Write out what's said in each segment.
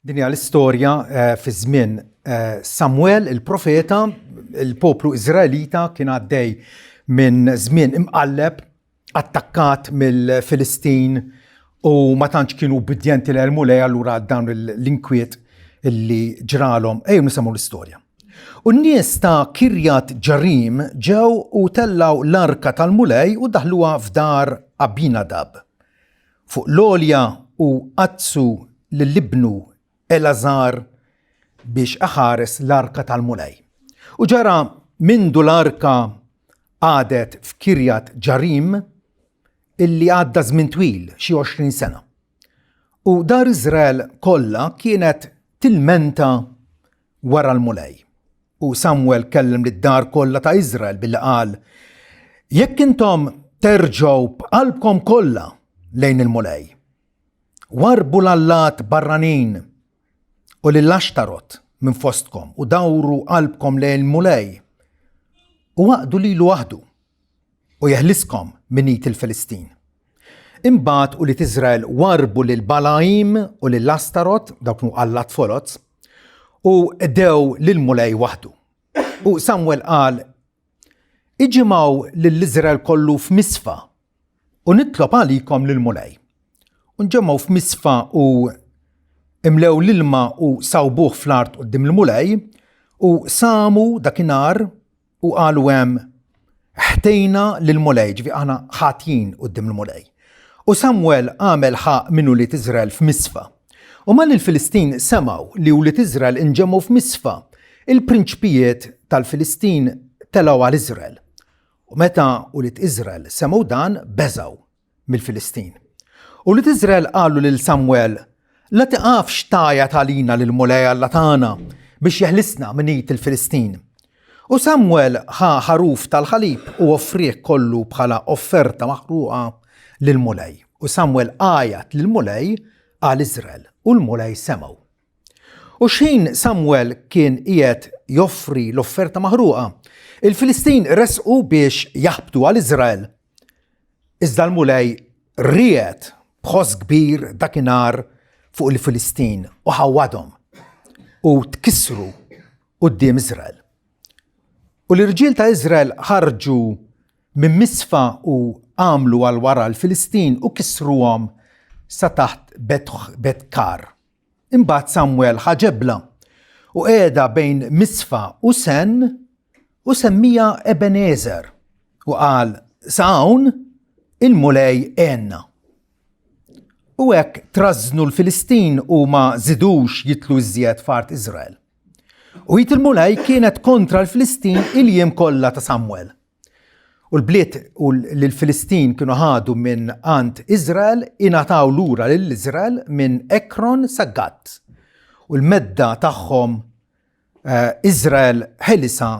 Din hija l-istorja eh, fi żmien eh, Samuel il-profeta, il-poplu Iżraelita kien għaddej minn żmien imqalleb attakkat mill-Filistin u ma tantx kienu ubbidjenti lejn il-Mulej allura dawn l-inkwiet illi ġralhom. Ejjew nisimgħu l-istorja. U n-nies ta' Kirjat Ġarim ġew u tellgħu l-arka tal-Mulej u daħluha f'dar Abinadab. Fuq l-għolja u qaddsu lil ibnu Elgħażar biex iħares l-arka tal-Mulej. U ġara mindu l-arka qagħdet f'Kirjat Ġarim illi għadda żmien twil, xi 20 sena. U dar Iżrael kollha kienet tilmenta wara l-Mulej. U Samwel kellem lid-dar kollha ta' Iżrael billi qal, Jekk intom terġgħu b'qalbkom kollha lejn il-Mulej, warbu l-allat barranin u lil Axtarot minn fostkom u dawru qalbkom lejn il-Mulej u aqdu lilu waħdu u jeħliskom minn id il-Filistin. Imbagħad ulied Iżrael warbu lil Balgħim u lil Astarot, dawk kienu allat foloz, u qdew lil Mulej waħdu. U Samwel qal, Iġimgħu lil Iżrael kollu f'Misfa u nitlob għalikom lil Mulej. U nġemgħu f'Misfa u imlew l-ilma u sawbuh fl-art quddiem il-Mulej u samu dakinhar U qalu hemm, Ħtejna lill-Mulej, ġifieri aħna ħatjin quddiem il-Mulej. U Samwel għamel ħaqq minn ulied Iżrael f'Misfa. U malli l-Filistin semgħu li wlied Iżrael inġemgħu f'Misfa, il-prinċpijiet tal-Filistin telgħu għal Iżrael. U meta ulied Iżrael semgħu dan, beżgħu. mill-Filistin. U wlied Iżrael qalu lil Samwel, La tiqafx tgħajjat għalina lill-Mulej Alla tagħna biex jeħlisna minn id il-Filistin. U Samwel ħa ħaruf tal-ħalib u offrieh kollu bħala offerta maħruqa lill-Mulej. U Samwel għajat lill-Mulej għal Iżrael, u l-Mulej semgħu. U xħin Samwel kien qiegħed joffri l-offerta maħruqa, il-Filistin resqu biex jaħbtu għal Iżrael. Iżda l-Mulej riegħed b'ħoss kbir dakinhar fuq il-Filistin u ħawwadhom u tkissru quddiem Iżrael. U l-irġiel ta' Iżrael ħarġu minn Misfa u għamlu għal wara l-Filistin u kissruhom sa taħt Bet-Kar. Imbagħad Samwel ħa ġebla u qiegħda bejn Misfa u Sen u semmija Ebenezer u qal sa hawn il-Mulej għenna. U hekk trażżnu l-Filistin u ma żidux jitlu iżjed f'art Iżrael. U id il-Mulej kienet kontra l-Filistin il-jiem kollha ta' Samwel. U l-bliet u li l-Filistin kienu ħadu minn għand Iżrael ingħataw lura lil Iżrael minn Ekron sa Gat. U l-medda tagħhom eh, Iżrael ħelisa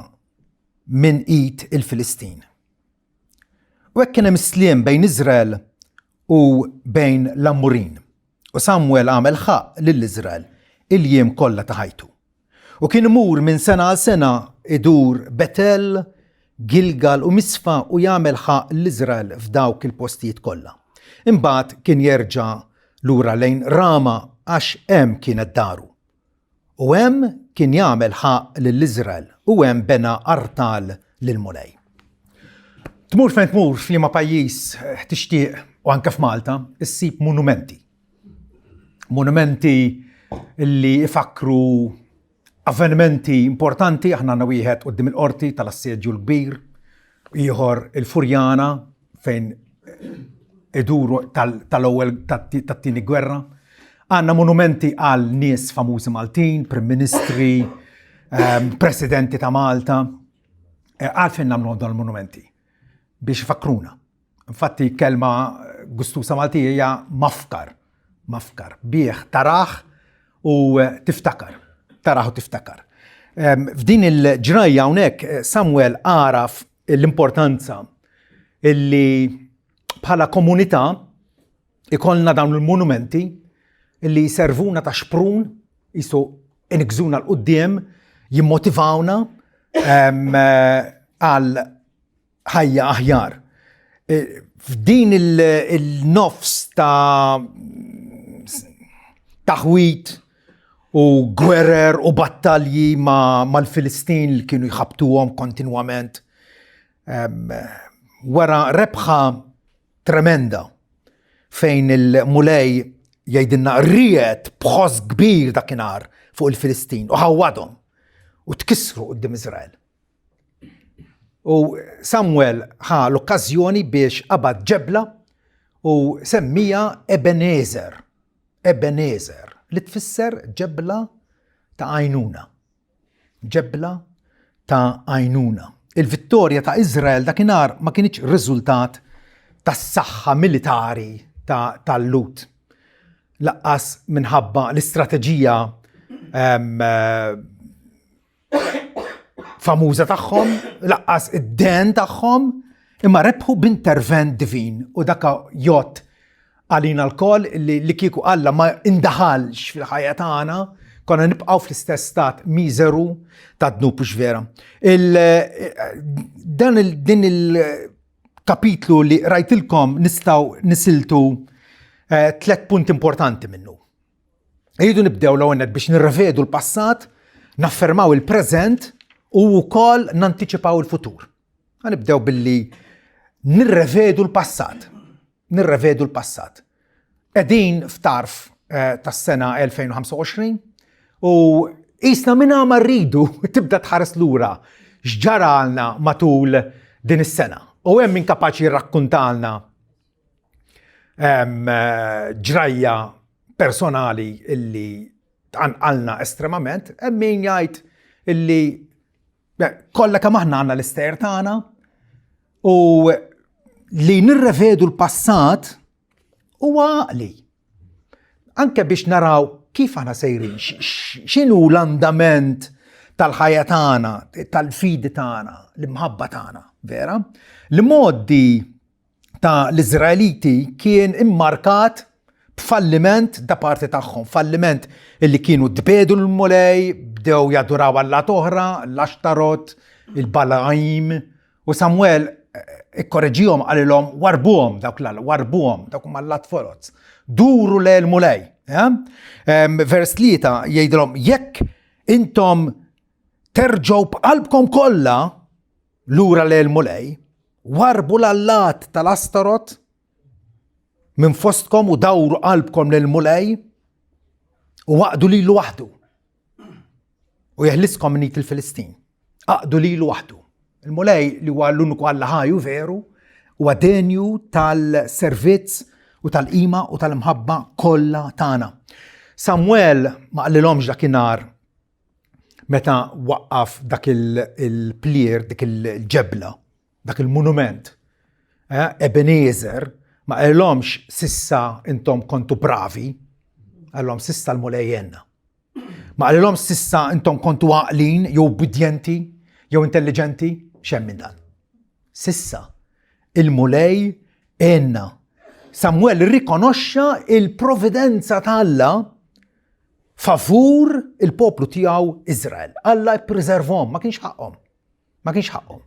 minn id il-Filistin. U hekk kien hemm sliem bejn Iżrael u bejn l-Ammurin. U Samwel għamel ħaqq lil Iżrael il-jiem kollha ta' ħajtu. U kien imur minn sena għal sena idur Betel, Gilgal u Misfa u jagħmel ħaqq lil Iżrael f'dawk il-postijiet kollha. Imbagħad kien jerġa' lura lejn Rama għax hemm kienet daru. U hemm kien jagħmel ħaqq lil Iżrael u hemm bena artal lill-Mulej. Tmur fejn tmur f'liema pajjiż tixtieq u anke f'Malta issib monumenti. Monumenti li ifakru avvenimenti importanti, aħna għandna wieħed quddiem il-qorti tal-assedju l-kbir, ieħor il-Furjana fejn iduru tal-ewwel tat-tieni gwerra. Għandna monumenti għal nies famużi Maltin, Prim Ministri, ehm, Presidenti ta' Malta. Eh, għalfejn nagħmlu dawn il-monumenti biex ifakruna. Infatti kelma gustusa Maltija hija mafkar, mafkar, bih taraħ u eh, tiftakar, taraħ u tiftakar. Ehm, f'din il-ġrajja hawnhekk eh, Samuel għaraf l-importanza illi bħala komunità ikollna dawn il-monumenti illi jservuna ta' xprun, jisu inigżuna l-qoddim, jimmotivawna ehm, eh, għal ħajja aħjar. E, f'din il-nofs ta' taħwit u gwerer u battalji mal-Filistin li kienu jħabtuhom kontinwament. Wara rebħa tremenda fejn il-Mulej jgħidilna ried b'ħoss kbir dakinhar fuq il-Filistin u ħawwadhom u tkissru quddiem Iżrael. U Samuel ħa l-okkażjoni biex qabad ġebla u semmija Ebenezer. Ebenezer, li tfisser ġebla ta' għajnuna. Ġebla ta' għajnuna. Il-vittorja ta' Izrael dakinhar ma kienx riżultat tas-saħħa militari tal-Lut. Laqqas minħabba l-istrateġija ehm, famuża tagħhom, laqqas id-den tagħhom, imma rebħu b'intervent divin u daka jott għalina l-koll li, li kieku Alla ma indaħalx fil-ħajja tagħna, konna nibqgħu fl-istess stat miżeru ta' dnub u vera. Il, dan il, din il-kapitlu li rajtilkom nistgħu nisiltu eh, tlet punti importanti minnu. Irridu nibdew l-ewwel biex nirrevedu l-passat, naffermaw il-preżent u wkoll nantiċipaw il-futur. Nibdew billi nirrevedu l-passat. Nirrevedu l-passat. Qegħdin f'tarf eh, tas-sena 2025 u jisna minna ma rridu tibda tħares lura x'ġaralna matul din is-sena. U hemm min kapaċi jirrakkuntalna ġrajja personali illi tqanqalna estremament, hemm min jgħid illi kollha kemm aħna għandna l-istejjer tagħna u li nirrevedu l-passat huwa għaqli. Anke biex naraw kif aħna sejrin, x'inhu l-andament tal-ħajja tagħna, tal-fidi tagħna, l-imħabba tagħna, vera? L-modi ta' l-Iżraeliti kien immarkat b'falliment da parti tagħhom, falliment illi kienu tbedu l-Mulej, bdew jaduraw allat oħra, l-Axtarot, il-Balaim, u Samuel eh, ikkoreġihom qalilhom warbuhom dawk l warbuhom dawk huma allat foroz. Duru le l-Mulej. Eh? Vers tlieta jgħidilhom jekk intom terġgħu b'qalbkom kollha lura lejn il-Mulej, warbu l-allat tal-Astarot minn fostkom u dawru qalbkom lil Mulej u waqdu lilu waħdu. U jeħliskom minn il-Filistin. Aqdu lilu waħdu. Il-Mulej li huwa l-uniku Alla ħaj u veru huwa denju tal-servizz u tal-qima u tal-imħabba kollha tagħna. Samuel ma qalilhomx dakinhar meta waqqaf dak il-plier, dik il-ġebla, dak il-monument, eh, Ebenezer, ma qalhomx sissa intom kontu bravi, qalhom sissa l-Mulej jenna. Ma qalilhomx sissa intom kontu għaqlin jew ubbidjenti jew intelligenti, xem minn dan. Sissa il-Mulej għenna. Samuel rikonoxxa il-providenza ta' Alla favur il-poplu tiegħu Izrael. Alla ippreservhom, ma kienx ħaqhom. Ma kienx ħaqhom.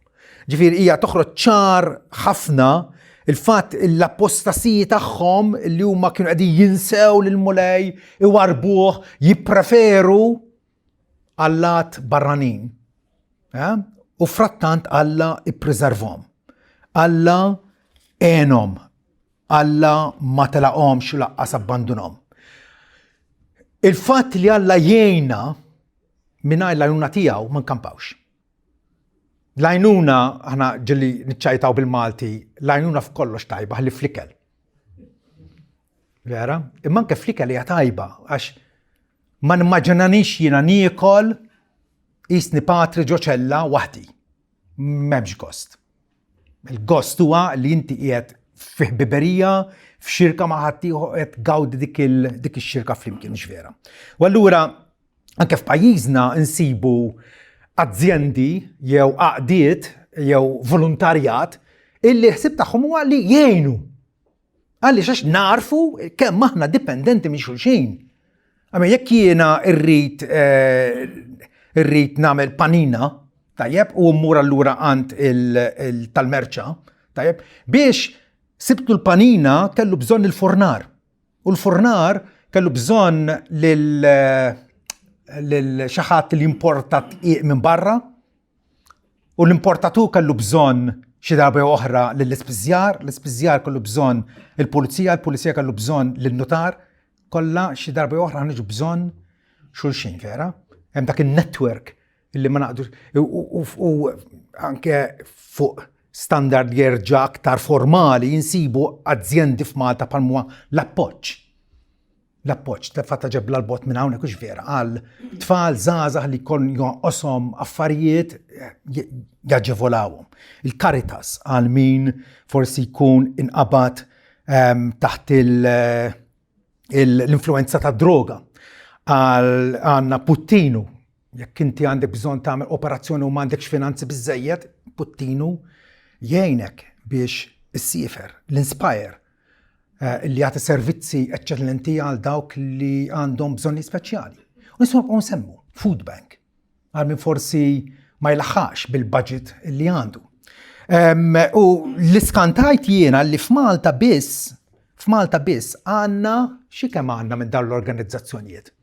Ġifieri hija toħroġ ċar ħafna il-fatt l-apostasiji tagħhom li huma kienu qegħdin jinsew lil Mulej, iwarbuh, jippreferu allat barranin. Eh? U frattant Alla ippreservhom. Alla għenhom Alla ma telaqhomx u laqqas abbandunhom. Il-fatt li Alla jgħinna mingħajr l-għajnuna tiegħu ma nkampawx. L-għajnuna, aħna ġilli niċċajtaw bil-Malti, l-għajnuna f'kollox tajba ħalli fl-ikel. Vera? Imma anke fl-ikel hija tajba għax ma nimmaġinanix jiena niekol jisni patri ġo ċella waħdi. M'hemmx gost. Il-gost huwa li inti qiegħed fi ħbiberija, f'xirka ma' ħaddieħor qed tgawdi dik ix-xirka flimkien mhux vera. U allura anke f'pajjiżna nsibu azjendi jew għaqdiet jew volontarjat illi ħsib tagħhom huwa li jgħinu Għaliex għax narfu kemm aħna dipendenti minn xulxin. Għamma jekk jiena rrid eh, irrid nagħmel panina, tajjeb, u mmur allura għand tal-merċa, tajjeb, biex sibtu l-panina kellu bżonn il-furnar. U l-furnar kellu bżonn lil eh, lil xi ħadd li jimporta tqiq minn barra u l-importatur kellu bżonn xi darba jew oħra lill-ispiżjar, l-ispiżjar kellu bżonn il-pulizija, il-pulizija kellu bżonn lin-nutar, kollha xi darba jew oħra ħniġu bżonn xulxin, vera? Hemm dak in-network illi ma naqdux u anke fuq standard jerġa' aktar formali jinsibu azjendi f'Malta bħal l-appoġġ. L-appoġġ ta' fatta ġebla l-bot minn hawnhekk hux vera għal tfal żgħażagħ li jkun jonqoshom affarijiet jaġevolawhom. Il-Caritas għal min forsi jkun inqabad ehm, taħt l-influenza ta' droga. Għal għandna Puttinu, jekk inti għandek bżonn tagħmel operazzjoni u m'għandekx finanzi biżejjed, Puttinu jgħinek biex issiefer, l-Inspire eh, li jagħti servizzi eċċellenti għal dawk li għandhom bżonni speċjali. U nistgħu nibqgħu nsemmu food bank għal min forsi ma jlaħħax bil-budget li għandu. U l-iskantajt jiena li f'Malta biss, f'Malta biss għandna xi kemm għandna minn dawn l-organizzazzjonijiet.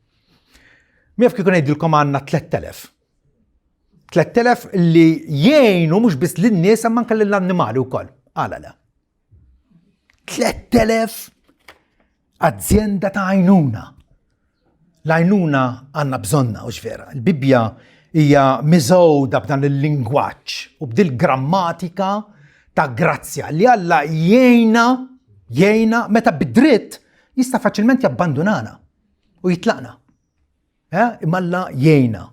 Mif kieku ngħidilkom għandna 3000. 3000 li jgħinu mhux biss lin-nies imma anke lill-annimali wkoll. Għala le. 3000 azjenda ta' għajnuna. L-għajnuna għandna bżonna, u vera. Il-Bibbja hija miżgħuda b'dan il-lingwaġġ u b'dil grammatika ta' grazzja li Alla jgħinna jgħinna meta bid-dritt jista' faċilment jabbandunana u jitlaqna. Eh, imma Alla jgħinna.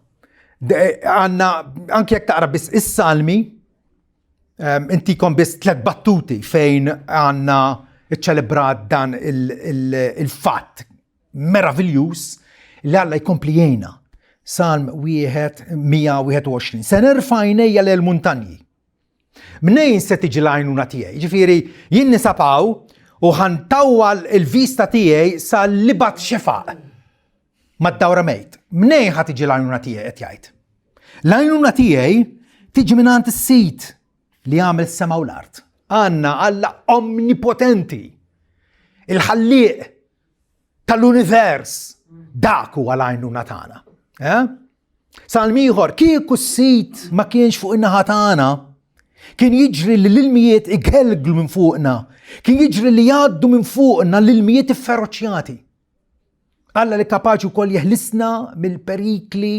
Għanna, anke jekk taqra biss is-salmi, ehm, intikom biss tlet battuti fejn għanna iċċelebrat dan il-fatt meraviljuż li Alla jkompli jgħinna. Salm 121. Se nerfa' għajnejja lejn muntanji. Mnejn se tiġi l-għajnuna tiegħi? Ġifieri, jien nisapaw u ħantawwal il-vista tiegħi sal-libat xefaq mad-dawra mejt. Mnejn ħa tiġi l-għajnuna tiegħi qed jgħid. L-għajnuna tiegħi tiġi minn is-sit li għamel sema u l-art. Għanna Alla omnipotenti, il-ħallieq tal-univers, dak huwa l-għajnuna tagħna. Eh? Salm ieħor, kieku s-sit ma kienx fuq in-naħa tagħna, kien jiġri li l-ilmijiet igelglu minn fuqna, kien jiġri li jgħaddu minn fuqna l-ilmijiet ifferoċjati. Alla li kapaċi wkoll jeħlisna mill-perikli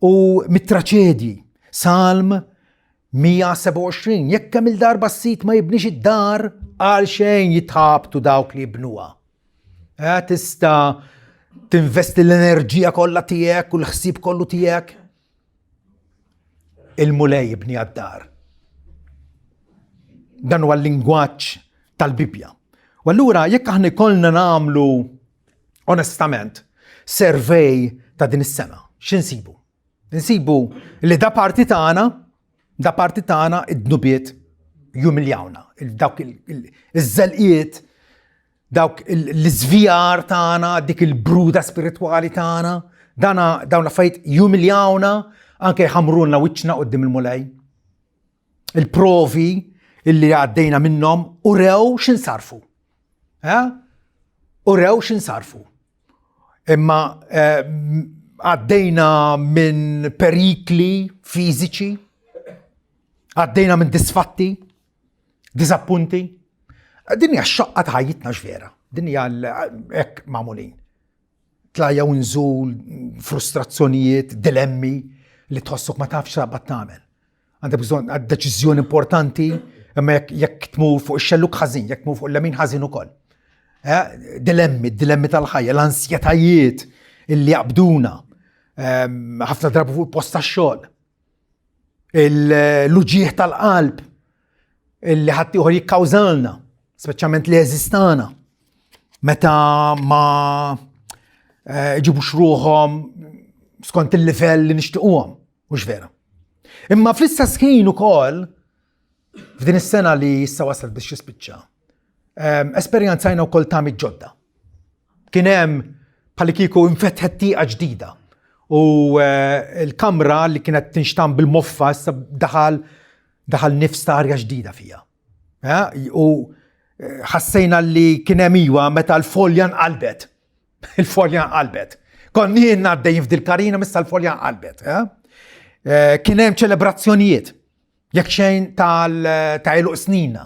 u mit-traċedji. Salm 127, jekk kemm il-darba s-sit ma jibnix id-dar, għal xejn jitħabtu dawk li jibnuha. Eh, tista' tinvesti l-enerġija kollha tiegħek u l-ħsieb kollu tiegħek. Il-Mulej jibni għad-dar. Dan huwa l-lingwaġġ tal-Bibbja. U allura jekk aħna jkollna nagħmlu onestament survey ta' din is-sena, x'insibu? Insibu li da parti tagħna, da parti tagħna id-dnubiet jumiljawna, dawk iż-żelqiet, dawk l-iżvijar tagħna, dik il-bruda spiritwali tagħna, dana dawn l-affarijiet jumiljawna anke jħamrulna wiċċna qudiem il-Mulej. Il-provi illi għaddejna minnhom u rew x'insarfu. Eh? U rew x'insarfu. Imma eh, għaddejna minn perikli fiżiċi, għaddejna minn disfatti, diżappunti. Din hija x-xoqqa ta' ħajjitna x'vera. Din hija hekk magħmulin. Tlajja u nżul, frustrazzjonijiet, dilemmi li tħossok ma tafx x'taqbad tagħmel. Għandek bżonn deċiżjoni importanti, imma jekk tmur fuq ix-xelluk ħażin, jekk tmur fuq l-lemin ħażin ukoll. Eh, dilemmi, dilemmi tal-ħajja, l-ansjetajiet illi jaqbduna, ehm, ħafna drabi fuq il-post tax-xogħol. L-uġieħ tal-qalb illi ħaddieħor jikkawżalna, speċjalment li eżistana, meta ma eh, ġibux ruħhom skont il-livell li nixtiequhom, mhux vera. Imma fl-istess ħin ukoll f'din is-sena li issa wasal biex jispiċċa, ehm, esperjenzajna wkoll tami ġodda. Kien hemm bħalli kieku infetħet tieqa ġdida u eh, l-kamra li kienet tinxtam bil-moffa issa daħal daħal nifs ta' arja ġdida fija. Eh, u eh, ħassejna li kien hemm iwa meta l-folja nqalbet. Il-folja nqalbet. Konni jenna għaddejjin f'dil-karina missa l-folja qalbet. Eh? Eh, kien hemm ċelebrazzjonijiet, jekk xejn ta' għeluq snina.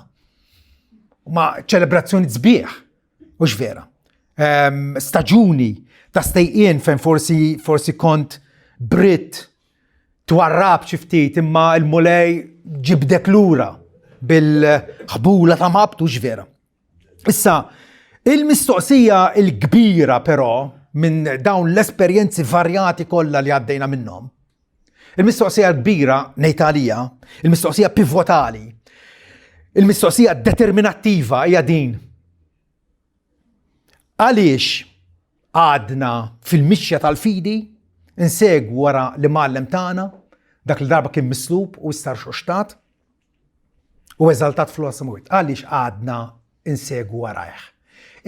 Ma ċelebrazzjoni sbieħ, mhux vera. Ehm, staġuni ta' stejqien fejn forsi forsi kont Brit twarrab xi ftit imma l-Mulej ġibdek lura bil-ħbula ta' mabtu vera. Issa, il-mistoqsija l-kbira però minn dawn l-esperjenzi varjati kollha li għaddejna minnhom, il-mistoqsija l-kbira ngħid għalija, il-mistoqsija pivotali, il-mistoqsija determinattiva hija din. Għaliex għadna fil-mixja tal-fidi insegwu wara l-imgħallem tagħna dak li darba kien mislub u issa rxoxtat u eżaltat fl-għola Għaliex għadna insegwu warajh?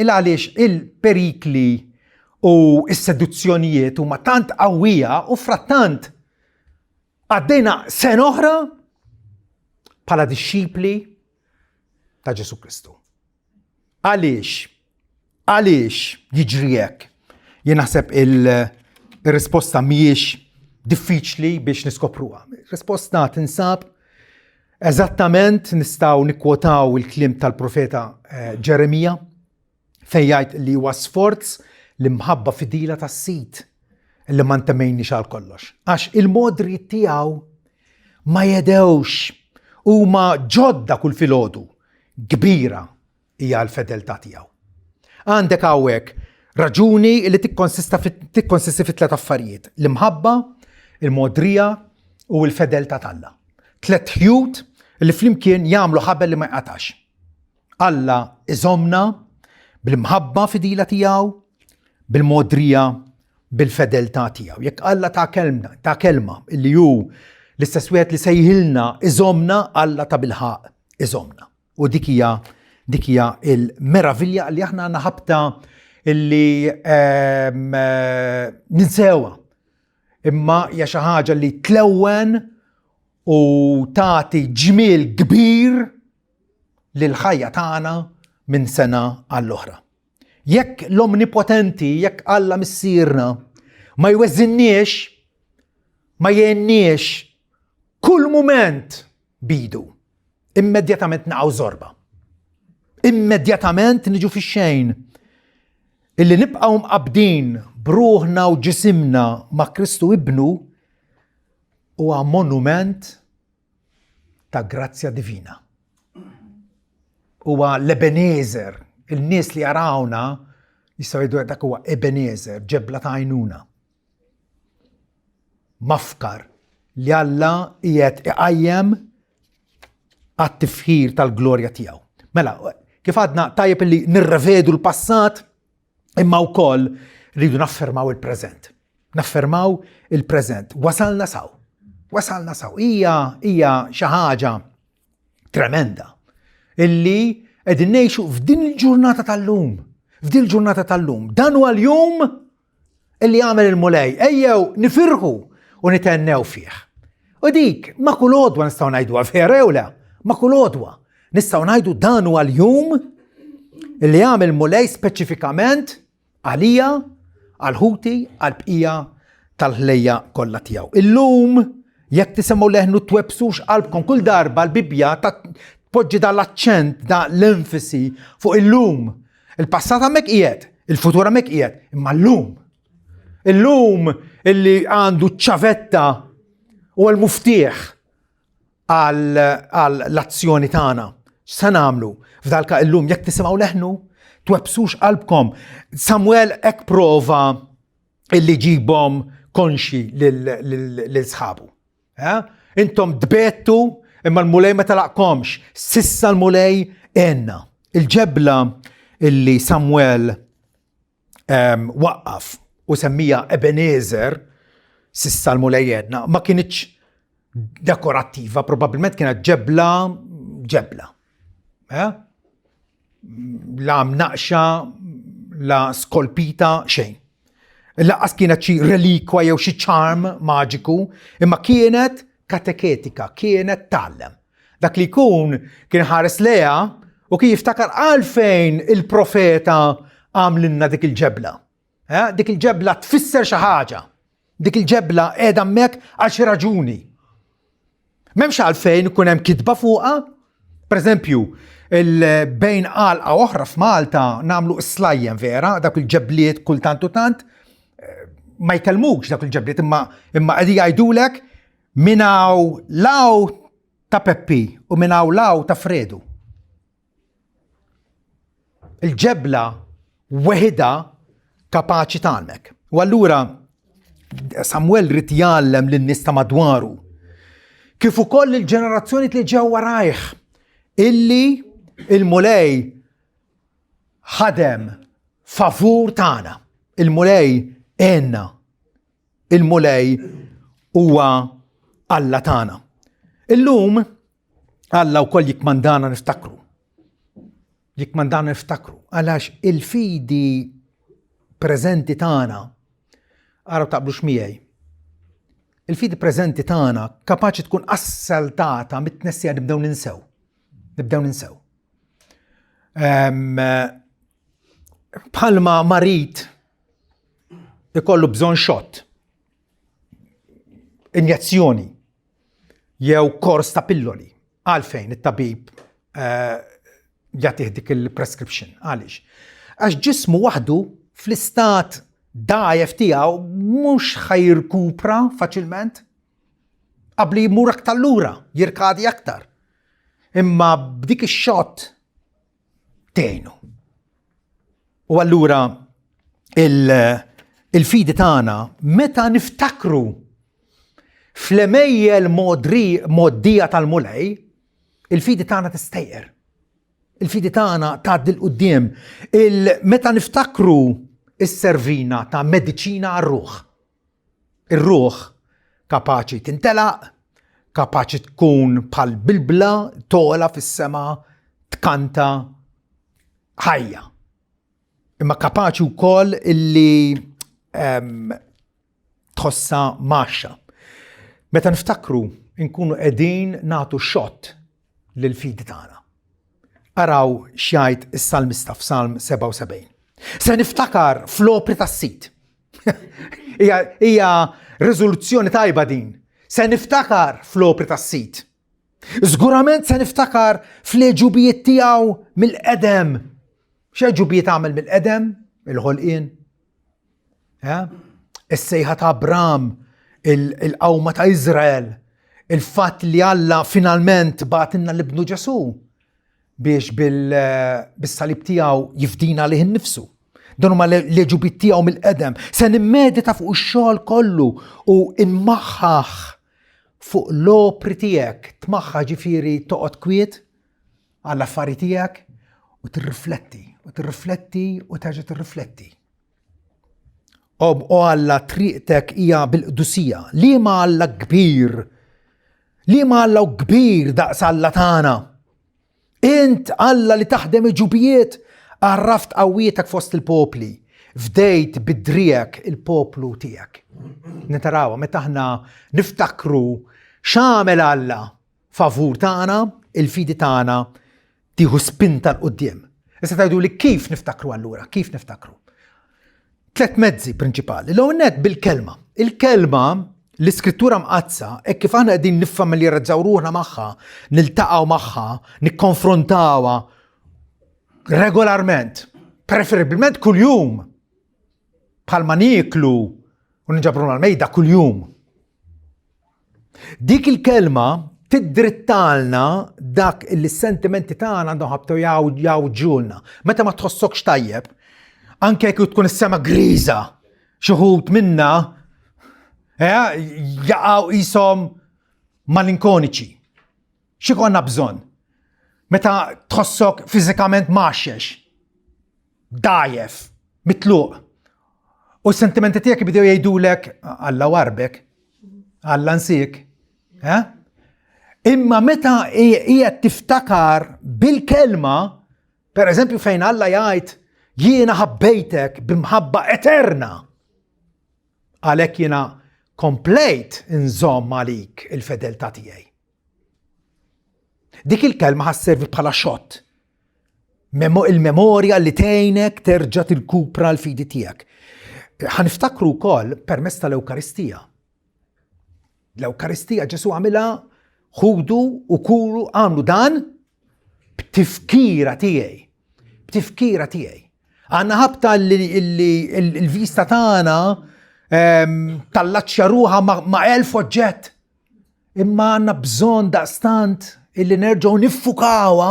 Il għaliex il-perikli u s-seduzzjonijiet huma tant qawwija u frattant għaddejna sena oħra bħala dixxipli ta' Ġesu Kristu. Għaliex? Għaliex jiġri hekk? Jien naħseb il-risposta mhijiex diffiċli biex niskopruha. Risposta tinsab eżattament nistgħu nikkwotaw il-kliem tal-profeta eh, Ġeremija fejn jgħid li huwa sforz l-imħabba fidila tas-sid li ma ntemmejniex għal kollox. Għax il-modri tiegħu ma jedewx huma ġodda kull filgħodu kbira hija l-fedeltà tiegħu. Għandek hawnhekk raġuni li tikkonsista tikkonsisti fi tliet affarijiet: l-imħabba, il-mogħdrija u l-fedeltà t'Alla. Tliet ħjut li flimkien jagħmlu ħabel li ma jqatax. Alla iżomna bl-imħabba fidila tiegħu, bil-mogħdrija, bil-fedeltà tiegħu. Jekk Alla ta' kelma, ta' kelma li hu l-istess wieħed li sejħilna iżomna, Alla ta' bilħaq iżomna. U dik hija dik hija il-meravilja li aħna għandna ħabta illi ehm, eh, ninsewha. Imma hija xi ħaġa li tlewwen u tagħti ġmiel kbir lil ħajja tagħna minn sena għall-oħra. Jekk l-Omnipotenti, jekk Alla Missierna ma jweżinniex, ma jgħinniex kull mument bidu, immedjatament naqgħu żorba. Immedjatament niġu fix-xejn. Illi nibqgħu mqabbdin b'ruħna u ġisimna ma' Kristu Ibnu huwa monument ta' grazzja divina. Huwa l-Ebenezer, il-nies li jarawna jistgħu jgħidu dak huwa Ebenezer, ġebla ta' għajnuna. Mafkar li Alla qiegħed iqajjem għat-tifħir tal-glorja tiegħu. Mela, kif għadna tajjeb li nirrevedu l-passat, imma wkoll rridu naffermaw il-preżent. Naffermaw il-preżent. Wasalna saw. Wasalna saw. Hija hija xi ħaġa tremenda illi qegħdin ngħixu f'din il-ġurnata tal-lum. F'din il-ġurnata tal-lum. Dan huwa l-jum illi għamel il-Mulej, ejjew nifirħu u nitennew fih. U dik, ma kull għodwa nistgħu ngħidu vera jew le, ma kull għodwa nistgħu ngħidu dan huwa l-jum illi għamel Mulej speċifikament għalija, għal ħuti, għal bqija tal-ħlejja kollha tiegħu. Illum jekk tisimgħu leħnu twebsux qalbkom kull darba l-Bibbja tpoġġi da l-aċċent, da l-enfasi fuq illum. Il-passat hemmhekk qiegħed, il-futur hemmhekk qiegħed, imma llum. Illum illi għandu ċ-ċavetta u l-muftieħ għall-azzjoni tagħna. X'se nagħmlu f'dalka illum jekk tisimgħu leħnu, twebsux qalbkom. Samuel hekk prova illi ġibhom konxi lil sħabu. Eh? Intom tbettu imma l-Mulej ma talaqkomx. Sissa l-Mulej għenna. Il-ġebla illi Samuel ehm, waqqaf u semmija Ebenezer, sissa l-Mulej għenna, ma kienx dekorattiva, probabilment kienet ġebla ġebla. Eh? La mnaqxa, la skolpita, xejn. Laqqas kienet xi relikwa jew xi charm maġiku, imma kienet kateketika, kienet tgħallem. Dak li jkun kien ħares leha u kien jiftakar għalfejn il-profeta għamlinna dik il-ġebla. Eh, dik il-ġebla tfisser xi ħaġa. Dik il-ġebla qiegħda hemmhekk għal xi raġuni. M'hemmx għalfejn ikun hemm kitba fuqha. Per eżempju, bejn għalqa oħra f'Malta nagħmlu s-slajjem vera, dak il-ġebliet kultant u tant, eh, ma jkellmux dak il-ġebliet imma imma qegħdi jgħidulek minn hawn law ta' Peppi u minn hawn law ta' Fredu. Il-ġebla weħida kapaċi tgħallmek. U allura Samuel rid jgħallem lin-nies ta' madwaru. Kif ukoll il-ġenerazzjoni li ġew warajh illi il-Mulej ħadem favur tagħna. Il-Mulej għenna. Il-Mulej huwa Alla tagħna. Illum Alla wkoll jikkmandana niftakru. Jikkmandana niftakru għalax il-fidi preżenti tagħna araw taqblux miegħi. Il-fidi preżenti tagħna kapaċi tkun assaltata mit-tnessija nibdew ninsew. Nibdew ninsew. Bħalma marid ikollu bżonn xott, injezzjoni, jew kors ta' pilloli. Għalfejn it-tabib eh, jagħtih dik il-prescription. Għaliex? Għax ġismu waħdu fl-istat dajef tiegħu mhux ħajrkupra faċilment. Qabli jmur aktar lura, jirkadi aktar. Imma b'dik ix-xott tgħinu. U allura il-fidi tagħna meta niftakru fl-emejjel moddija tal-Mulej, il-fidi tagħna tistejqer. Il-fidi tagħna tgħaddi l-qudiem. Meta niftakru is-servina ta' mediċina għar-ruħ. Ir-ruħ kapaċi tintelaq, kapaċi tkun bħal bilbla tola fis-sema tkanta ħajja. Imma kapaċi wkoll illi ehm, tħossa maxxa. Meta niftakru nkunu qegħdin nagħtu xott lill-fidi tagħna. Araw x'jgħid is-salmista f'Salm 77. Se niftakar fl-opri tas-sit. Hija riżoluzzjoni tajba din. Se niftakar fl-opri tas-sit. Żgurament se niftakar fl-għeġubijiet tiegħu mill-qedem. X'għeġubijiet għamel mill-qedem? Il-ħolqien. Is-sejħa ta' Abram, il-qawma ta' Izrael, il-fatt li Alla finalment bagħtilna l-ibnu Ġesù biex bil-salib tiegħu jifdina lih innifsu. Dan huma l-għeġubiet tiegħu mill-qedem. Se nimmedita fuq ix-xogħol kollu u nmaħħaħ fuq l-opri tiegħek. Tmaħħaħ ġifieri toqgħod kwiet għall-affari tiegħek u tirrifletti, u tirrifletti u terġa' tirrifletti. O, o Alla, triqtek hija bil-qdusija. Liema Alla kbir? Liema Alla kbir daqs Alla tagħna? Int Alla li taħdem iġubijiet, għarraft qawwietek fost il-popli, fdejt bidrijek il-poplu tiegħek. Nitarawa meta aħna niftakru x'għamel Alla favur tagħna, il-fidi tagħna tieħu spinta 'l quddiem. Issa tgħidu li kif niftakru allura, kif niftakru? Tlet mezzi prinċipali. L-ewwel nett bil-kelma. Il-kelma l-iskrittura mqaddsa, hekk kif aħna qegħdin niffamiljarizzaw ruħna magħha, niltaqgħu magħha, nikkonfrontawha regolarment, preferibilment kuljum. Bħalma nieklu u ninġabru mal-mejda kuljum. Dik il-kelma tiddrittalna dak li s-sentimenti tagħna għandhom ħabtu jgħawġulna. Meta ma tħossokx tajjeb, anke jekk tkun is-sema griża, xi wħud minna eh, jaqgħu qishom malinkoniċi. Xi konna bżonn? Meta tħossok fiżikament maxxex, dajef, mitluq. U s-sentimenti tiegħek jibdew jgħidulek Alla warbek, Alla nsik. Eh? Imma meta qiegħed tiftakar bil-kelma, per eżempju fejn Alla jgħid jiena ħabbejtek b'imħabba eterna. Għalhekk jiena komplejt inżomm għalik il-fedeltà tiegħi. Dik il-kelma ħasservi bħala xott. Il-memorja li tgħinek terġa' tirkupra l-fidi tiegħek. Ħaniftakru wkoll permezz tal-Ewkaristija. L-Ewkaristija Ġesu għamilha ħudu u kulu għamlu dan b'tifkira tiegħi. B'tifkira tiegħi. Għandna ħabta li l-vista tagħna ehm, tallaċċja ruħha ma' elf oġġett. Imma għandna bżonn daqstant illi nerġgħu niffukawha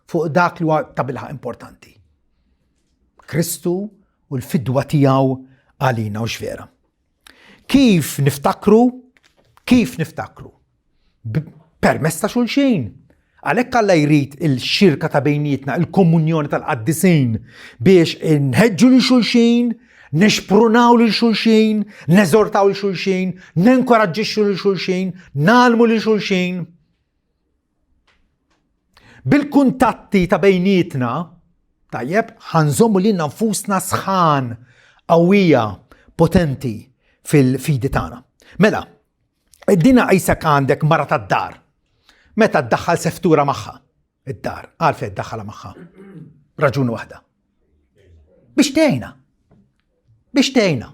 fuq dak li huwa ta' bilħaq importanti. Kristu u l-fidwa tiegħu għalina u x'vera. Kif niftakru? Kif niftakru? Permezz ta' xulxin. Għalhekk Alla jrid il-xirka ta' bejnietna, il-komunjoni tal-qaddisin biex nħeġġu lil xulxin, nixprunaw lil xulxin, neżortaw lil xulxin, nenkoraġġixxu lil xulxin, nagħlmu lil xulxin. Bil-kuntatti ta' bejnietna, tajjeb, ħanżommu lilna nfusna sħan, qawwija, potenti fil-fidi tagħna. Mela, dina qisek għandek mara tad-dar. Meta ddaħħal seftura magħha, id-dar, għalfejn ddaħħalha magħha. Raġuni waħda. Biex tgħinha. Biex tgħinha.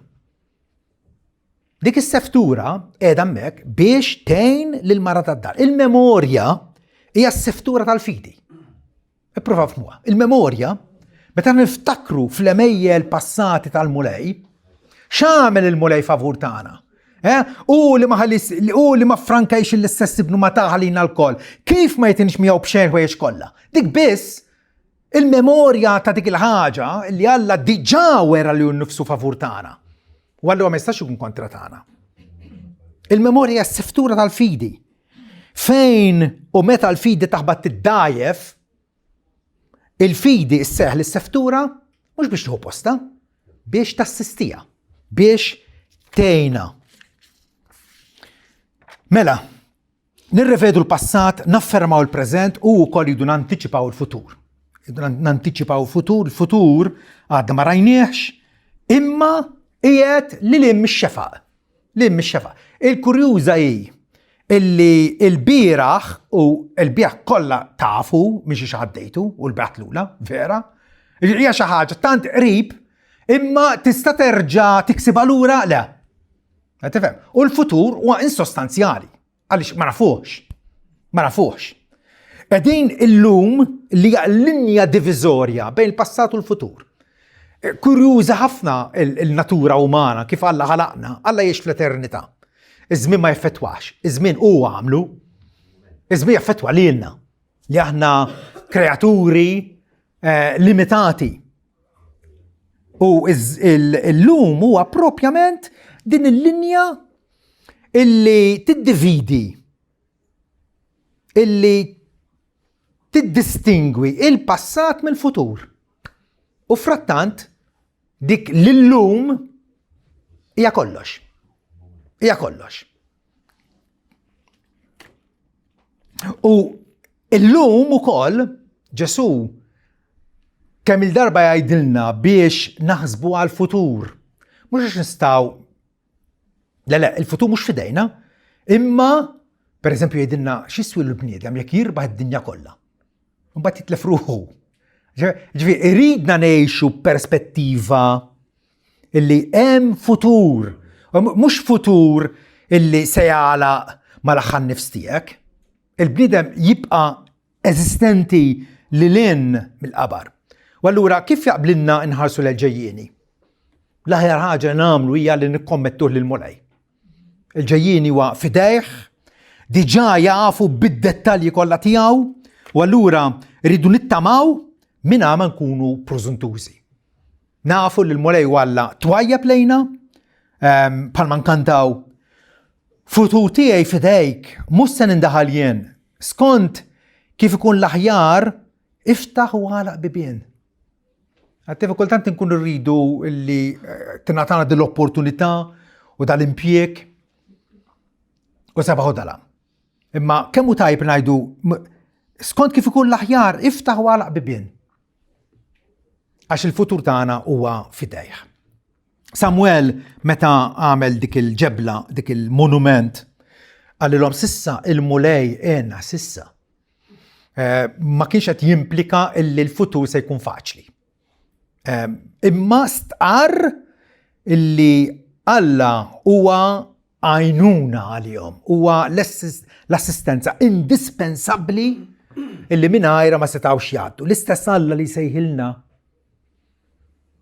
Dik is-seftura qiegħda hemmhekk biex tgħin lil mara tad-dar. Il-memorja hija s-seftura tal-fidi. Ipprova fmuha. Il-memorja, meta niftakru fl-emejjel passati tal-Mulej, x'għamel il-Mulej favur tagħna? Eh? U li ma ħallis, u li ma frankajx l-istess ibnu ma taħalina l-koll. Kif ma jitinx miegħu b'xejn ħwejjeġ kollha? Dik biss il-memorja ta' dik il-ħaġa li Alla diġà wera li hu nnifsu favur tagħna. U allura ma jistax ikun kontra tagħna. Il-memorja s-siftura tal-fidi. Fejn u meta l-fidi taħbat tiddajef, il-fidi s-seħ l-seftura mhux biex tieħu posta, biex tassistija, biex tgħinha. Mela, Nirrevedu l-passat, naffermaw il-preżent u wkoll jridu nantiċipaw il-futur. Jridu nantiċipaw il-futur, il-futur għadna ma rajniehx, imma qiegħed li lim ix-xefaq. Lim ix-xefaq. Il-kurjuża hi illi l-bieraħ u l-bieraħ kollha tafu minn xi għaddejtu u l-bieraħ lula, vera. Hija xi ħaġa tant qrib imma tista' terġa' tiksibha lura le. Tifhem? U l-futur huwa insostanzjali. Għaliex ma nafuhx. Ma nafuhx. Qegħdin illum li hija linja diviżorja bejn il-passat u l-futur. Eh, kurjuża ħafna il-natura umana kif Alla ħalaqna, Alla jiex fl-eternità. Iż-żmien ma jeffettwax, iż-żmien hu għamlu. Iż-żmien jaffettwa lilna li aħna kreaturi eh, limitati. U l-lum huwa propjament din il-linja illi tiddividi, illi tiddistingwi il-passat mill-futur. U frattant, dik l-lum hija kollox. Hija kollox. U illum ukoll Ġesù kemm il-darba jgħidilna biex naħsbu għal-futur. Mhux għax nistgħu Le, le, il-futur mhux fidejna, imma per eżempju jgħidilna x'iswi l-bniedem jekk jirbaħ id-dinja kollha. Mbagħad jitlef ruħu. Ġifieri iridna ngħixu perspettiva illi hemm futur, mhux futur illi se jagħlaq mal-aħħar nifs tiegħek. Il-bniedem jibqa' eżistenti lil hinn mill-qabar. U allura kif jaqblilna nħarsu l-ġejjieni? L-aħjar ħaġa nagħmlu hija li nikkommettuh lil Mulej. Il-ġejjieni huwa fidejh, diġà jafu bid-dettalji kollha tiegħu, u allura rridu nittamaw mingħajr ma nkunu prożuntużi. Nafu li l-Mulej Alla twajjeb lejna, ehm, bħalma nkantaw futur tiegħi fidejk, mhux se nindaħal jien. Skont kif ikun l-aħjar, iftaħ u għalaq bibien. Għattif kultant nkunu rridu li eh, tingħatana din l-opportunità u dal-impjieg u sabaħu dala. Imma kemm hu tajb ngħidu skont kif ikun l-aħjar, iftaħ u għalaq bibien. Għax il-futur tagħna huwa fidejh. Samuel meta għamel dik il-ġebla, dik il-monument, qalilhom sissa il-mulej għenna sissa. Eh, ma kienx qed jimplika illi l-futur se jkun faċli. Eh, imma stqarr illi Alla huwa għajnuna għalihom, huwa l-assistenza indispensabbli illi mingħajra ma setgħux jgħaddu. L-istess Alla li sejħilna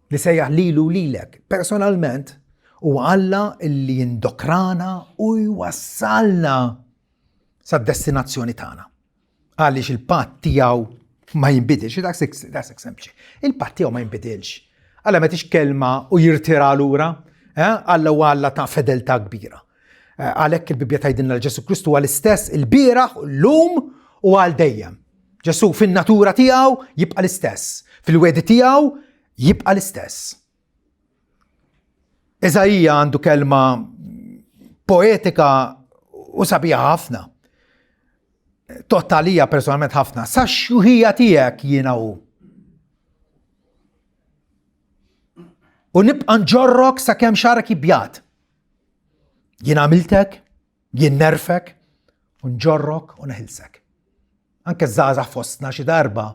li sejjaħ lilu lilek personalment huwa Alla illi jindokrana u jwassalna sad-destinazzjoni tagħna. Għaliex il-patt tiegħu ma jinbidilx, daqshekk sempliċi. Il-patt tiegħu ma jinbidilx. Alla ma tix kelma u jirtira lura, eh? Alla u Alla ta' fedeltà kbira. Eh, għalhekk il-Bibbja tgħidilna l Ġesu Kristu huwa l-istess il-bieraħ, llum u għal dejjem. Ġesu fin-natura tiegħu jibqa' l-istess, fil-wedi tiegħu jibqa' l-istess. Iżaija għandu kelma poetika u sabiħa ħafna. Tottalija personalment ħafna. Sa xjuħija tiegħek jiena hu. U nibqa' nġorrok sakemm xarek jibjat. Jien għamiltek, jien nerfek, u nġorrok u neħilsek. Anke żgħażagħ fostna xi darba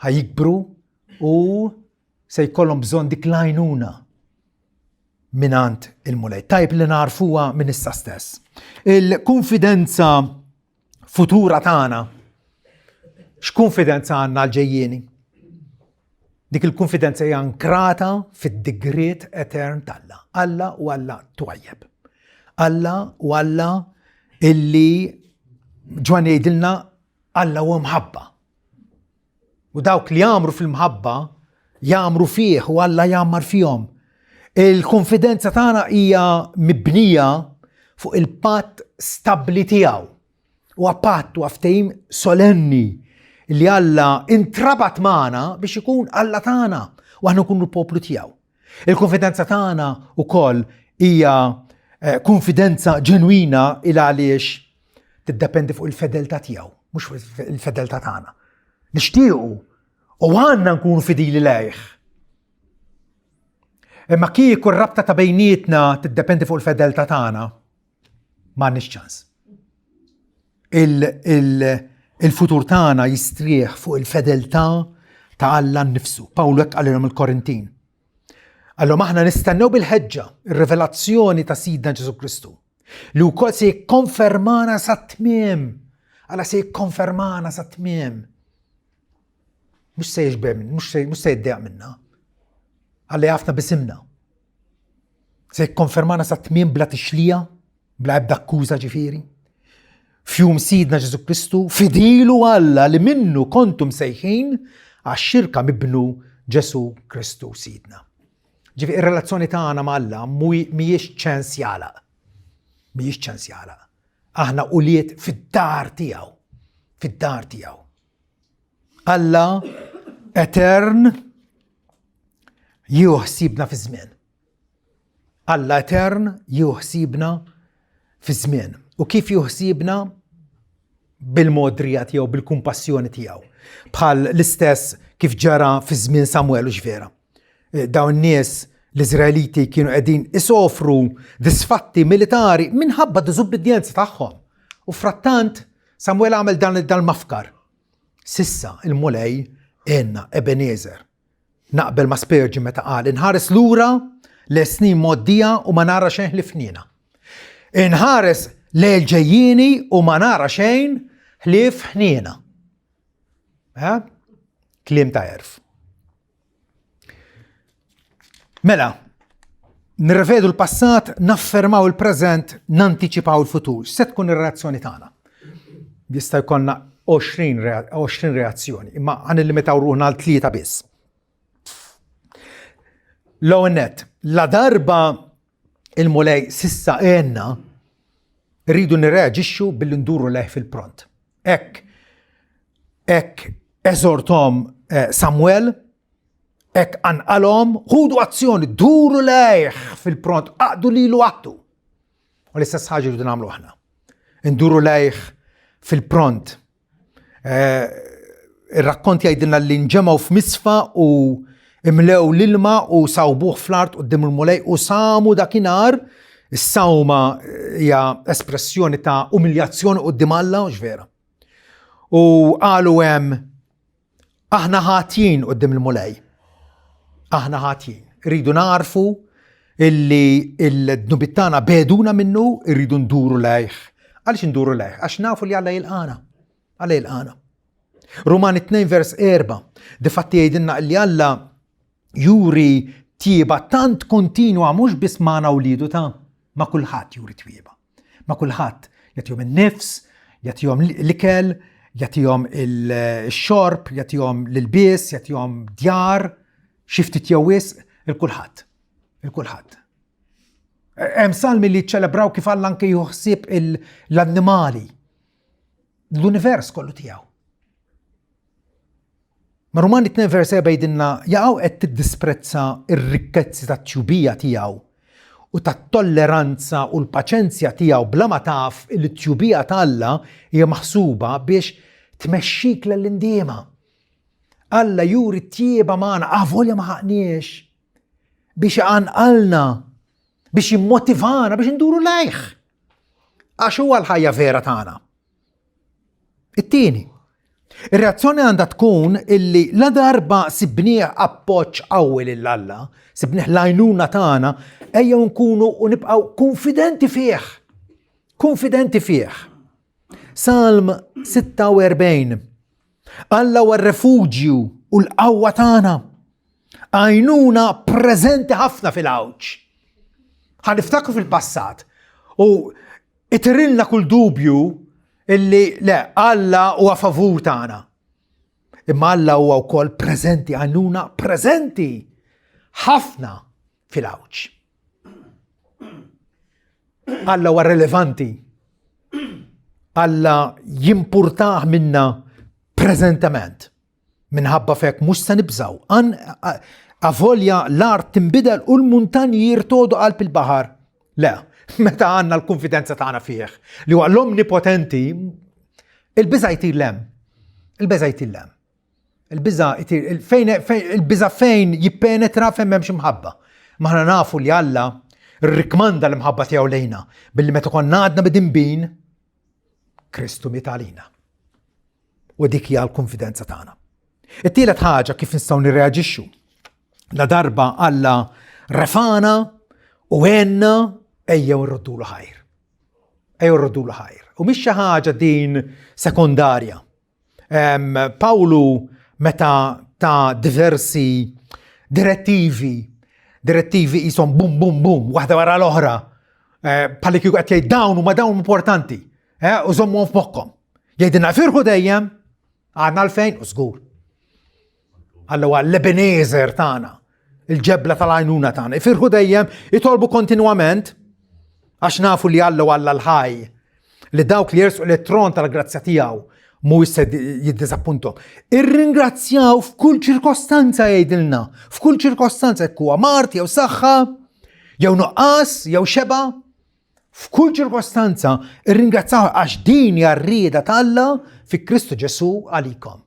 ħajikbru u se jkollhom bżonn dik l-għajnuna mingħand il-Mulej. Tajb li narfuha minn issa stess. Il-konfidenza futura tagħna. X'konfidenza għandna għal-ġejjieni? Dik il-konfidenza hija ankrata fid-digriet etern t'Alla. Alla u Alla twajjeb. Alla u Alla illi Ġwanni jgħidilna Alla huwa mħabba. U dawk li jagħmru fil-mħabba jagħmru fih u Alla jgħammar fihom. Il-konfidenza tagħna hija mibnija fuq il-patt stabbli tiegħu. Huwa patt u ftehim solenni li Alla intrabat magħna biex ikun Alla tagħna u aħna nkunu l-poplu tiegħu. Il-konfidenza tagħna wkoll hija eh, konfidenza ġenwina il għaliex tiddependi fuq il-fedeltà tiegħu, mhux fuq il-fedeltà tagħna. Nixtiequ u għandna nkunu fidili lejh. Imma kieku r-rabta ta' bejnietna tiddependi fuq il-fedeltà tagħna, m'għandniex ċans. Il-futur tagħna jistrieħ fuq il-fedeltà ta' Alla nnifsu. Pawlu hekk qalilhom il-Korintin. Allora aħna nistennew bil-ħeġġa ir-rivelazzjoni ta' Sidna Ġesu Kristu li wkoll se jikkonfermana sa tmiem. Alla se jikkonfermana sa tmiem. Mhux se jixbeh minn, mhux se mhux se jiddejaq minna. Alla jafna bisimna. Se jikkonfermana sa tmiem bla tixlija, bla ebda akkuża ġifieri. Fjum Sidna Ġesu Kristu, fidilu Alla li minnu kontum sejħin għax-xirka mibnu Ġesu Kristu Sidna. Ġifi ir-relazzjoni tagħna ma' Alla mhijiex ċens jagħlaq. Mhijiex ċens jagħlaq. Aħna ulied fid-dar tiegħu. Fid-dar tiegħu. Alla etern jieħu ħsiebna fi żmien. Alla etern jieħu ħsiebna fi żmien. U kif jieħu ħsiebna? Bil-modrija tiegħu, bil-kumpassjoni tiegħu. Bħal l-istess kif ġara fi żmien Samuel u x'vera. Eh, dawn nies l-Iżraeliti kienu qegħdin isofru disfatti militari minħabba diżubbidjenza tagħhom. U frattant Samuel għamel dan dal-mafkar. Sissa il-Mulej għenna Ebenezer. Naqbel ma' Spurgeon meta qal inħares lura le snin mgħoddija u ma nara xejn ħlief ħniena. Inħares le l-ġejjieni u ma nara xejn ħlief ħniena. Eh? Kliem ta' erf. Mela, nirrevedu l-passat, naffermaw il-preżent, nantiċipaw il-futur. Se tkun ir-reazzjoni tagħna? Jista' jkollna 20 reazzjoni, imma ħan illimitaw ruħna għal tlieta biss. L-ewwel nett, la darba il-Mulej sissa għenna, rridu nirreaġixxu billi nduru lejh fil-pront. Hekk, hekk eżortom eh, Samuel, hekk anqalhom, ħudu azzjoni, duru lejh fil-pront, aqdu lilu għattu. U l-istess ħaġa rridu nagħmlu aħna. Induru lejh fil-pront. Eh, ir-rakkont jgħidilna li nġemgħu f'misfa u imlew l-ilma u sawbuh fl-art qudiem il-Mulej u samu dakinhar is-sawma hija espressjoni ta' umiljazzjoni qudiem Alla u vera. U qalu hemm aħna ħatjin qudiem il-Mulej. Aħna ħatjin. Rridu narfu. illi l-dnubiet tagħna beduna minnu, irridu nduru lejh. Għaliex nduru lejh? Għax nafu li Alla jilqana. Alla jilqana. Rumani 2 vers 4, difatti jgħidilna li Alla juri tjieba tant kontinwa mhux biss magħna wliedu ta' ma' kulħadd juri tjieba. Ma' kulħadd jagħtihom in-nifs, jagħtihom l-ikel, jagħtihom il-xorb, jagħtihom l-ilbies, jagħtihom djar, xi ftit jew wisq, il-kulħadd. Il-kulħadd. Hemm salmi li ċelebraw kif Alla anke jieħu ħsieb l-annimali. L-univers kollu tiegħu. Ma Rumani 2 vers 7 jgħidilna jaqgħu qed tiddisprezza r-rikkezzi tat-tjubija tiegħu u tat-tolleranza u l-paċenzja tiegħu bla ma taf li t-tjubija ta' Alla hija maħsuba biex tmexxik lell-indiema. Alla juri t-tjieba magħna avolja ma ħaqniex biex iqanqalna, biex jimmotivana biex induru lejh. Għax huwa l-ħajja vera tagħna. It-tieni, ir-reazzjoni għandha tkun illi la darba sibnieh appoġġ qawwi lil Alla, sibnieh l-għajnuna tagħna, ejjew nkunu u nibqgħu konfidenti fih. Konfidenti fih. Salm 46. Alla huwa r-refuġju u l-qawwa tagħna. Għajnuna preżenti ħafna fil-għawġ. Ħa niftakru fil-passat u Itirilna kull dubju illi le, Alla huwa favur tagħna. Imma Alla huwa wkoll preżenti, għajnuna preżenti ħafna fil-għawġ. Alla huwa relevanti. Alla jimpurtah minna preżentament. Minħabba fek mhux se nibżgħu. Avolja l-art tinbidel u l-muntanji jirtodu qalb il-baħar. Le, meta għandna l-konfidenza tagħna fih li huwa l-omnipotenti, il-biża' jtir lem. Il-biża' jtir lem. Il-biża' fejn il-biża' fejn jippenetra fejn m'hemmx imħabba. Maħna nafu li Alla rrikmanda l-imħabba tiegħu lejna billi meta konna għadna bidinbin Kristu miet għalina. U dik hija l-konfidenza tagħna. It-tielet ħaġa kif nistgħu nirreaġixxu. La darba Alla refana u għenna ejjew nroddulu ħajr. Ejjew nroddulu ħajr. U mhix xi ħaġa din sekondarja. Pawlu meta ta' diversi direttivi, direttivi jisom bum bum bum, waħda wara l-oħra, eh, bħalli kieku qed jgħid dawn huma dawn importanti. Eh, u żommuhom f'moħħkom. Jgħidilna firħu dejjem, għandna għalfejn u żgur. Alla huwa l-Ebenezer tagħna, il-ġebla tal-għajnuna tagħna. Ifirħu dejjem, itolbu kontinwament, għax nafu li Alla u Alla l-ħaj, li dawk li jersu l-tron tal-grazzja tiegħu mhuwiex se jiddiżappuntom. Irringrazzjaw f'kull ċirkostanza jgħidilna, f'kull ċirkostanza jekk huwa mart jew saħħa, jew nuqqas, jew xeba, F'kull ċirkostanza, irringrazzaw għax din hija r-rieda t'Alla fi Kristu Ġesù għalikom.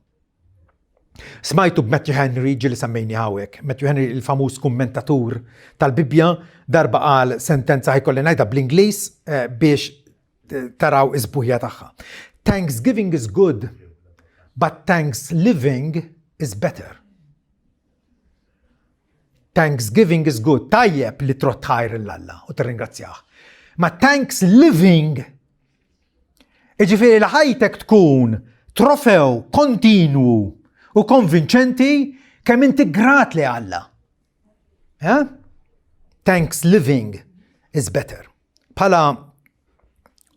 Smajtu b'Matthew Henry ġili semmejni hawnhekk. Matthew Henry il-famuż kummentatur tal-Bibbja darba qal sentenza ħajkolli ngħidha bl-Ingliż eh, biex eh, taraw iż-buħja tagħha. Thanksgiving is good, but thanks living is better. Thanksgiving is good, tajjeb li trott ħajr l-Alla u tirringrazzjah. Ma thanks living, iġifieri li ħajtek tkun trofew kontinwu u konvinċenti kemm inti grat li Alla. Eh? Thanks living is better. Bħala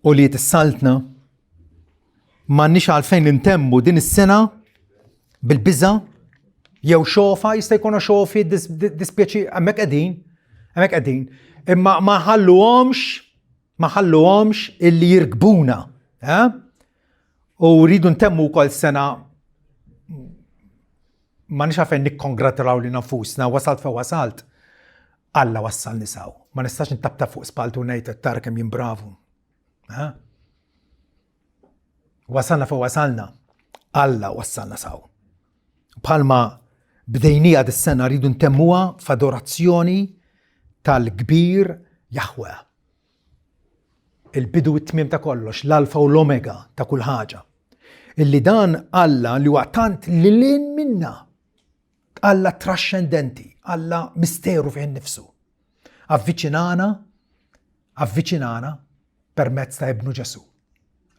ulied is-saltna m'għandniex għalfejn intemmu din is-sena bil-biża jew xofa, jista' jkun xofi dispjaċi hemmhekk qegħdin, hemmhekk qegħdin, imma ma ħalluhomx ma ħalluhomx illi jirkbuna. Eh? U rridu ntemmu wkoll sena ma nix għalfejn nikkongratulaw li nafusna, wasalt fe wasalt. Alla wassal nisaw. Ma nistax ntabta fuq spaltu ngħid tara kemm jien bravu. Wasalna fuq wasalna. Alla wassalna saw. Bħalma bdejnija dis-sena rridu ntemmuha f'adorazzjoni tal-kbir Jahwe. Il-bidu u t-tmiem ta' kollox, l-alfa u l-omega ta' kull ħaġa. Illi dan Alla li huwa tant lilin minna, Alla traxxendenti, Alla misteru fih innifsu. Avviċinana, avviċinana permezz ta' ibnu Ġesù.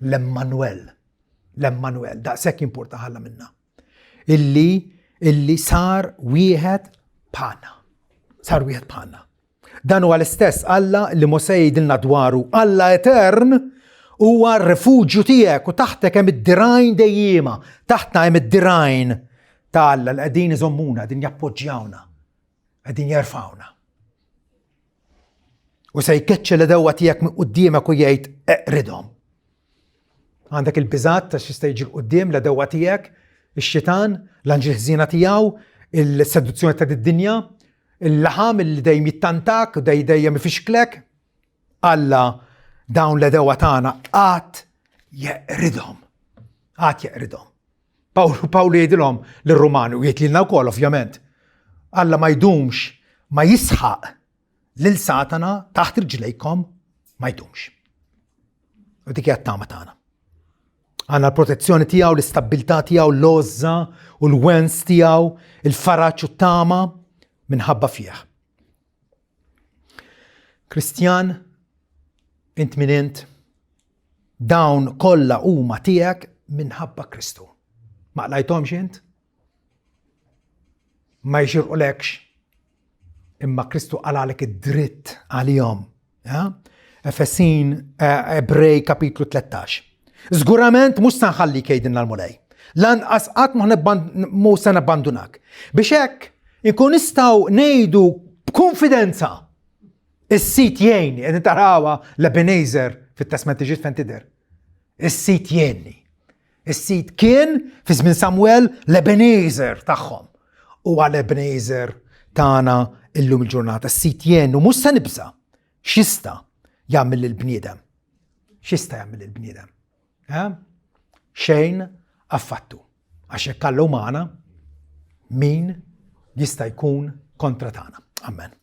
L-Emmanuel. L-Emmanuel, daqshekk jimporta ħalla minna. Illi illi sar wieħed bħalna. Sar wieħed bħalna. Dan huwa l-istess Alla li Mosè jgħidilna dwaru. Alla etern huwa r-refuġju tiegħek u taħtek hemm id-dirajn dejjiema. Taħtna hemm id-dirajn ta' Alla li qegħdin iżommuna, qegħdin jappoġġjawna, qegħdin jerfgħuna. U se jkeċċi l-edewwa tiegħek minn quddiemek u jgħid eqridhom. Għandek il-biżat ta' x'jista' jiġi quddiem l-edewwa tiegħek, ix-xitan, l-anġli ħżiena tiegħu, il-seduzzjoni ta' d-dinja, il-laħam li dejjem jittantak u dejjem ifixklek. Alla dawn l-edewwa tagħna qatt jeqridhom. Qatt jeqridhom. Pawlu Pawlu jgħidilhom lir-Rumani u jgħid lilna wkoll ovvjament. Alla ma jdumx ma jisħaq lil Satana taħt irġlejkom ma jdumx. U dik hija t-tama tagħna. Għandna l-protezzjoni tiegħu, l-istabbiltà tiegħu, l-għożża u l-wens tiegħu, il-faraġ u t-tama minħabba fih. Kristjan, int min int, dawn kollha huma tiegħek minħabba Kristu. Ma qlajthomx int? Ma jxirqulekx imma Kristu qalgħalek id-dritt għalihom. Efesin eh, Ebrej kapitlu 13. Żgurament mhux se nħallik jgħidilna l-Mulej. Lanqas qatt mhu se nabbandunak. Biex hekk inkun nistgħu ngħidu b'konfidenza is-sit jgħinni, qed tarawha l-Ebenezer fit-Testment Ġdid fejn tidher. Is-sit jgħinni. Is-Sid kien fi żmien Samwel l-Ebenezer tagħhom. U għal Ebenezer tagħna illum il-ġurnata. Is-Sid jien u mhux se nibża' x'jista' jagħmel lill-bniedem. X'jista' jagħmel lill-bniedem? Eh? Xejn affattu. Għax jekk Alla magħna, min jista' jkun kontra tagħna. Amen.